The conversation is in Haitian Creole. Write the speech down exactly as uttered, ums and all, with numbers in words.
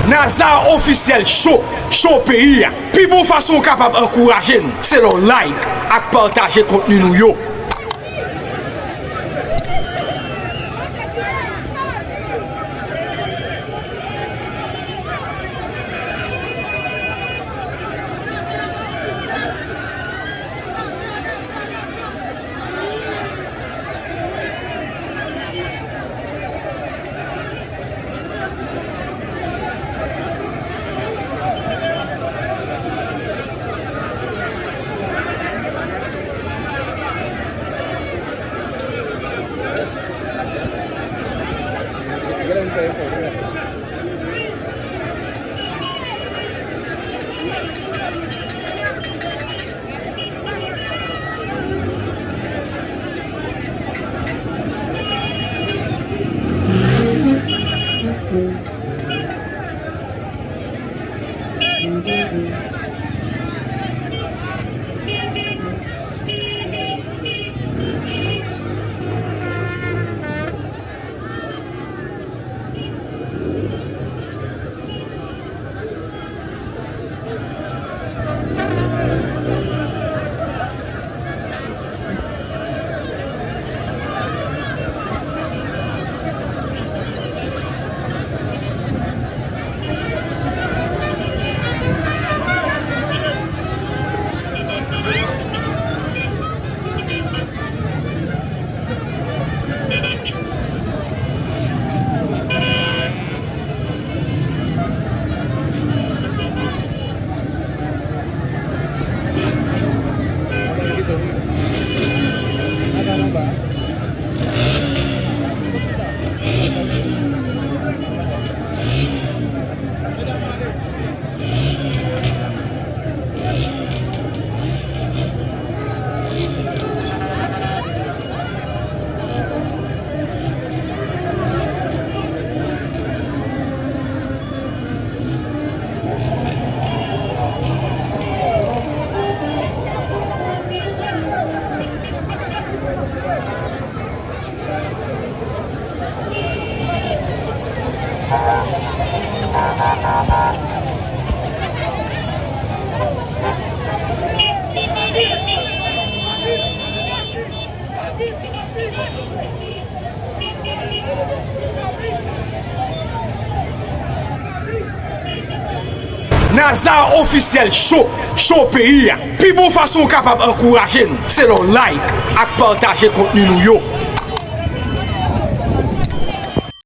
Nazar Ofisyèl Show, show peyi a. Pi bon fason w kapab ankouraje nou, se lè w like ak pataje kontni nou yo. Nazar Ofisyèl Show, show peyi a. Pi bon fason w kapab ankouraje nou, se lè w like ak pataje kontni nou yo.